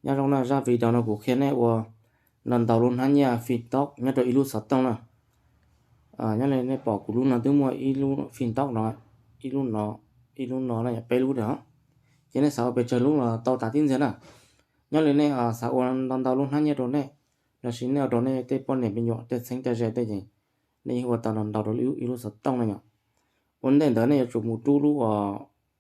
Nyob zoo na, zaj video no kuv qhia nej ua ntau ntau lub hnab nyiaj Fintob nyob rau ib lub xov tooj na. Nyob li nej pom kuv lub no twb muaj ib lub Fintob no, ib lub no, ib lub no na, peb lub na. Ces nej xav ua pes tsawg lub los tau tas tib ntxiag na. Nyob li nej xav ua ntau ntau lub hnab nyiaj rau nej, los sis nej ua rau nej tej poj niam me nyuam tej txheeb tej ze tej ces nej yeej ua tau ntau ntau rau ib lub xov tooj na yom. Ua ntej ntawd nej yuav tsum mus rub lub,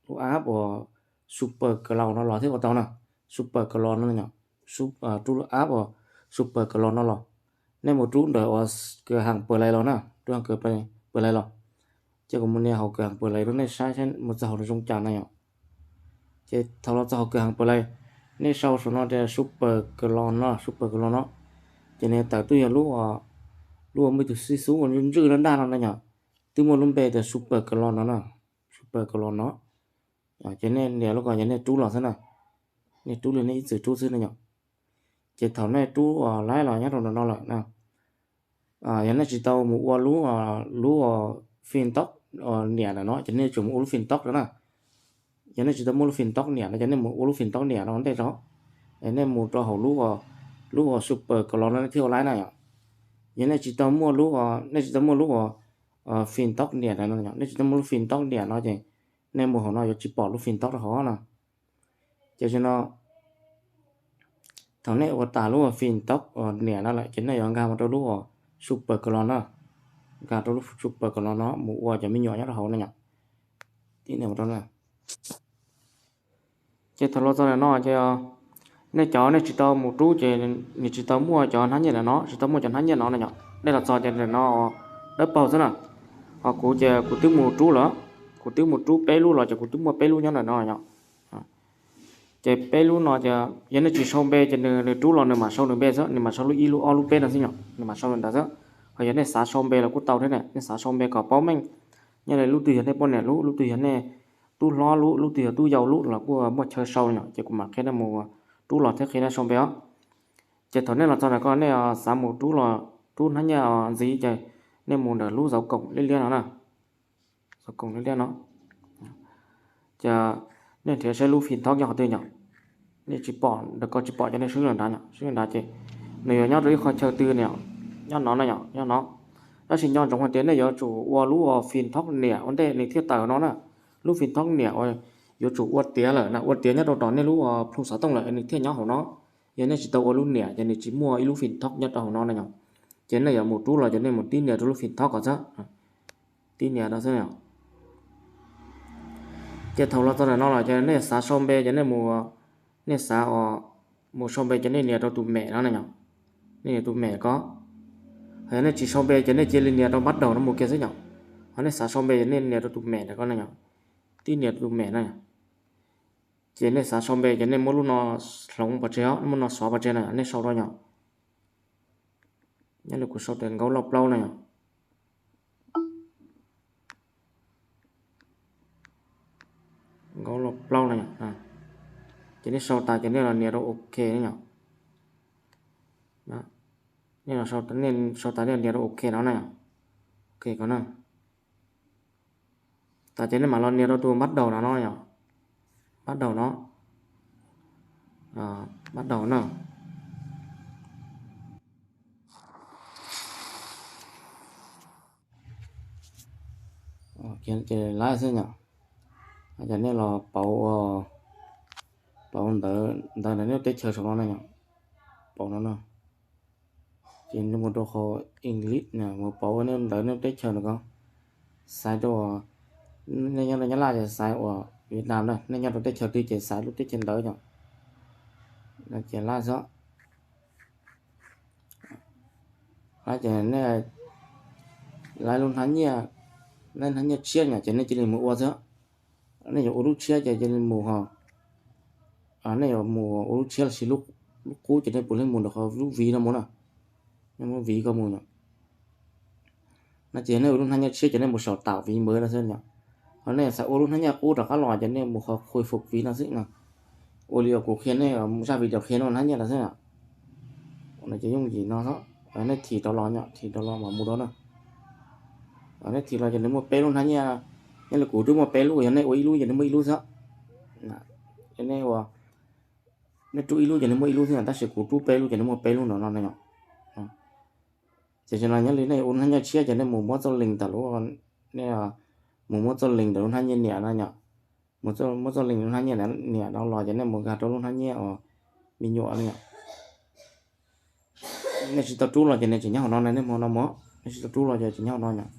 lub app uas Super Cloud no los thiaj ua tau na. Super Cloud no yom, rub lub app uas Super Cloud no los. Nej mus rub ntawm uas kawg haas Play los na, rub haas kawg Play los. Ces kuv mus nias hauv kawg haas Play rau nej saib, mus txog hauv no zoo cas na yom. Ces thaum los txog hauv kawg haas Play, nej sau saum no tias Super Cloud no, Super Cloud no. Ces nws tawm tuaj yog lub, lub uas muaj ib tug xib xub uas ntswj ntswj daj daj no na yom. Twb muaj lub npe tias Super Cloud no na, Super Cloud no. Ces nej nias lub ko ces nej rub los xwb na. Nej rub li nej ib txwm rub xwb na yom. Ces thaum nej rub laib los nyob rau ntawm no lawm na, yog nej tsis tau mus ua lub, lub Fintob niam ntawm no ces nej yuav tsum mus ua lub Fintob rau na. Yog nej tsis tau muaj lub Fintob niam no ces nej mus ua lub Fintob niam no ua ntej tso. Es nej mus rau hauv lub, lub uas Super Cloud no nej thiaj ua laib na yom. Yog nej tsis tau muaj lub, nej tsis tau muaj lub uas Fintob niam no, nej tsis tau muaj lub Fintob niam no ces nej mus hauv no yuav tsis pom lub Fintob rau hauv na. Ces no thaum nej ua tas lub Fintob niam no lawm ces nej yuav nkag mus rau lub Super Cloud no, nkag rau lub Super Cloud no mus ua cov me nyuam nyob rau hauv na yom. Tib nias mus rau na. Ces thaum los txog ntawm no ces nej cov nej tsis tau mus rub ces nws tsis tau muaj cov hnab nyiaj ntawm no, tsis tau muaj cov hnab nyiaj no na yom. Nej los txog ces ntawm no dawb paug xwb na. Ho kuv ces kuv twb mus rub lawm, kuv twb mus rub peb lub los ces kuv twb muaj peb lub nyob ntawm no yom. Ces peb lub no ces yog nej tsis sau npe ces nws, nws rub los nws mam sau nws npe xwb, nws mam sau lub ib lub ob lub peb no xwb yom, nws mam sau li ntawd xwb. Ho yog nej xav sau npe los kuj tau thiab na, nej xav sau npe kom paub meej, nyob li lub twg yog nej poj niam lub, lub twg yog nej tub hlob lub, lub twg yog tub yau lub los kuj muaj chaw sau yom. Ces kuv mam qhia nej mus rub los thiab qhia nej sau npe os. Ces thaum nej los txog ntawm ko nej xav mus rub los, rub hnab nyiaj ntxiv ces nej mus ntawm lub zauv koom liab liab no na. Zauv koom liab liab no. Ces nej nrhiav saib lub Fintob nyob qhov twg yom. Nej tsis pom, ntawm ko tsis pom ces nej swb los nrad yom, swb los nrad ces nws yuav nyob rau ib qhov chaw twg na yom, nyob no na yom, nyob no. Tab sis nco ntsoov hais tias nej yuav tsum ua lub Fintob niam ua ntej nws thiaj tawm no na. Lub Fintob niam uas yuav tsum ua tiav lawm na, ua tiav nyob rau tom nej lub plhu xov tooj lawm nws thiaj nyob hauv no. Yog nej tsis tau ua lub niam ces nws tsis muaj ib lub Fintob nyob rau hauv no na yom. Ces nej yuav mus rub los ces nej mus tib nias rau lub Fintob ko xwb. Tib nias rau xwb. Ces thaum los txog ntawm no los ces nej xav sau npe ces nej mus, nej xav mus sau npe ces nej nias rau tus mem no na yom. Nej nias tus mem ko. Ho yog nej tsis sau npe ces nej cia li nias rau npab daum no mus kiag xwb yom. Ho nej xav sau npe ces nej nias rau tus mem ntawm ko na yom. Tib nias rau tus mem na. Ces nej xav sau npe ces nej muab lub no hloov pov tseg, nej muab no xov pov tseg na, nej sau rau yom. Nyob li kuv sau tias Nkauj Lauj Plaub na yom. Nkauj Lauj Plaub na yom. Ces nej sau tas ces nej los nias rau ok na yom. Nej sau tas nej nias rau ok no na. Ok ko na. Tas ces nej mam los nias rau tus npab daum no no yom. Npab daum no. Npab daum na. Ces laib xwb yom. Ces nej los pauv, pauv ntawv, ntawv ntawm nej teb chaws saum no na yom. Pauv no na. Ces nej mus rau qhov English na, mus pauv nej ntawv nej teb chaws no ko. Xaiv rau, nej nyob rau Nyab Laj ces xaiv uas Việt Nam na, nej nyob rau teb chaws twg ces xaiv lub teb chaws ntawd yom. Ces laib xwb. Ces nej laib lub hnab nyiaj, nej hnab nyiaj tshiab yom, ces nej cia li mus ua xwb. Nej yuav ua lub tshiab ces cia li mus ho, nej yuav mus ua lub tshiab los sis lub qub ces nej puav leej mus ntawm qhov lub vis no mus na. Nej muab vis ko mus yom. No ces nej ua lub hnab nyiaj tshiab ces nej mus saum tạo ví mới no xwb yom. Ho nej xav ua lub hnab nyiaj qub rov qab los ces nej mus qhov khôi phục ví no xwb no. Ua li uas kuv qhia nej zaj video qhia no hnab nyiaj no xwb yom. No ces yooj yim no xwb. Nej thim rov los yom, thim rov los mam mus rau na. Nej thim los ces nws muaj peb lub hnab nyiaj, nyob li kuv twb muaj peb lub, yog nej ua ib lub ces nws muaj ib lub xwb. Nej ua Nej rub ib lub ces nej muaj ib lub xwb, tab sis kuv rub peb lub ces nej muaj peb lub no no yom. Ces tam sim no nyob li nej ua lub hnab nyiaj tshiab ces nej mus muab txoj lees ntawm lub, nej mus muab txoj lees ntawm lub hnab nyiaj niam no yom. Muab txoj lees lub hnab nyiaj niam no los ces nej mus nkag rau lub hnab nyiaj uas me nyuam no yom. Nej tsis tau rub los ces nws tseem nyob hauv no ne, nej mus no mus, nej tsis tau rub los ces tseem nyob hauv no yom.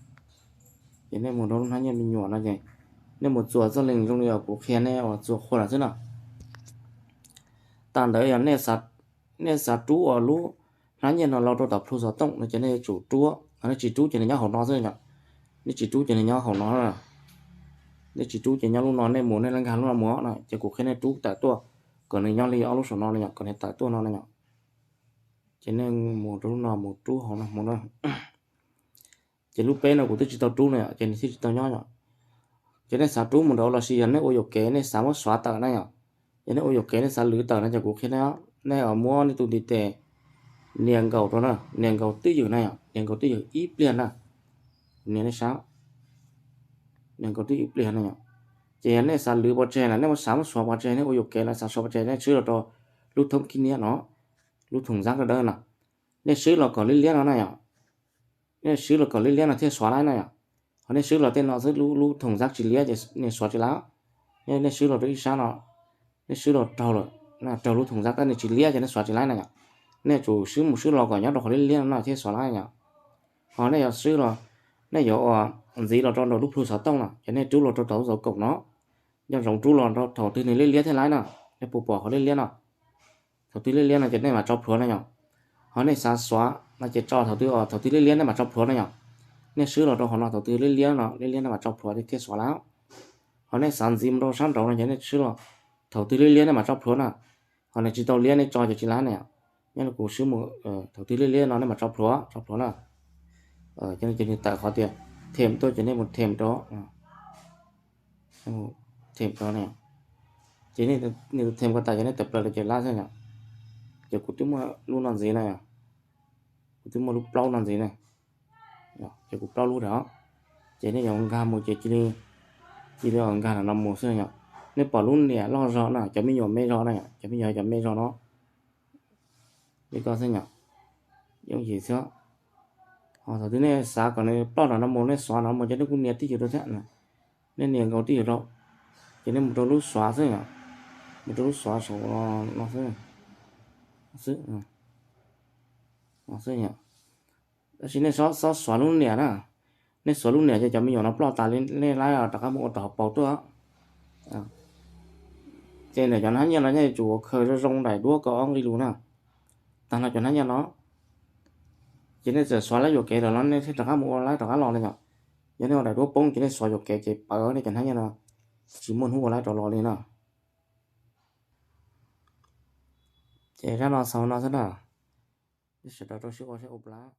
Ces nej mus rau lub hnab nyiaj me nyuam no ces nej mus txuas txoj lees zoo li uas kuv qhia nej uas txuas qhua lawm xwb no. Tag ntawd yog nej xav rub uas lub hnab nyiaj no los rau tom plhu xov tooj no ces nej yuav tsum rub, nej tsis rub ces nws nyob hauv no xwb yom. Nej tsis rub ces nws nyob hauv no. Nej tsis rub ces nyob lub no, nej mus nej nkag lub no mus no ces kuv qhia nej rub tawm tuaj kom nws nyob li ob lub saum no no yom, kom nws tawm tuaj no no yom. Ces nej mus rau lub no mus rub hauv no mus na. Ces lub peb no kuv twb tsis tau rub no yom, ces nws thiaj tsis tau nyob yom. Ces nej xav rub mus nraud los sis yog nej ua yuam kev nej xav muab xuav tawm na yom. Yog nej ua yuam kev nej xav lwv tawm no ces kuv qhia nej, nej muab nej tus ntiv tes nias nkaus rau na, nias nkaus twj ywm na yom, nias nkaus twj ywm ib pliag na. Nias nej saib, nias nkaus twj ywm ib pliag na yom. Ces yog nej xav lwv pov tseg na, nej muab xav muab xuav pov tseg, nej ua yuam kev los xav xuav pov tseg, nej swb los rau lub thoob khib niab no, lub thoom zab dawb dawb no. Nej swb los kom liab liab no na yom. Nej swb los kom liab liab no thiaj xuav laib na yom. Ho nej swb los tej no xwb, lub thoom zab tsis liab ces nej xuav tsis laib. Nej swb los rau ib sab no, nej swb los raug lawm, raug lub thoom zab tab nws tsis liab ces nej xuav tsis laib na yom. Nej tsum swb mus swb los kom nyob rau qhov liab liab no no thiaj xuav laib yom. Ho nej yuav swb los, nej yuav ua ntxiv los rau nraum lub plhu xov tooj no ces nej rub los rau thaum xov koom no. Nco ntsoov rub los rau thaum twg nws liab liab thiaj laib no. Nej puas pom qhov liab liab no? Thaum twg liab liab no ces nej mam tso plhuav na yom. Ho nej xav xuav no ces tso thaum twg, thaum twg liab liab nej mam tso plhuav na yom. Nej swb los rau qhov no, thaum twg liab liab no, liab liab nej mam tso plhuav thiaj xuav laib. Ho nej xav ntxiv mus rau sab nraud no ces nej swb los, thaum twg liab liab nej mam tso plhuav na. Ho nws tsis tau liab nej tso ces tsis laib na yom. Nyob li kuv swb mus, thaum twg liab liab no nej mam tso plhuav, tso plhuav na. Ces nws tawm qhov tias them tuaj ces nej mus them rau, them rau na. Ces nej them kom tas ces nej tawm plaws rau ces laib xwb yom. Ces kuv twb muaj lub no ntxiv na yom. Kuv twb muaj lub plaub no ntxiv na. Ces kuv plaub lub rau, ces nej yuav nkag mus ces cia li, cia li nkag no mus xwb yom. Nej pom lub niam loj zog na, cov me nyuam me zog na yom, cov me nyuam cov me zog no. Li ko xwb yom. Yooj yim xwb. Ho thaum twg nej xav kom nws ploj no mus, nej xuav no mus ces nej kuj nias twj ywm rau thiab. Nej nias nkaus twj ywm rau, ces nej mus rau lub xuav xwb yom. Mus rau lub xuav saum no xwb, xwb, no xwb yom. Tab sis nej txhob xuav lub niam na. Nej xuav lub niam ces cov me nyuam no ploj tas li, nej laib rov qab mus ua rau hauv paus tuaj. Ces ntawm cov hnab nyiaj no nyob yuav tsum ua khaws zoo zoo daim duab kaum ob nqe lus na. Tag no cov hnab nyiaj no, ces nej txawm xuav laib yuam kev lawm los nej thiaj rov qab mus ua laib rov qab los li yom. Yog nej ua daim duab poob ces nej xuav yuam kev ces pawv nej cov hnab nyiaj no tsis muaj hnub ua laib rov los li na. Ces zaj no xaus no xwb na. Nej sawv daws rau siab ua siab ua plab.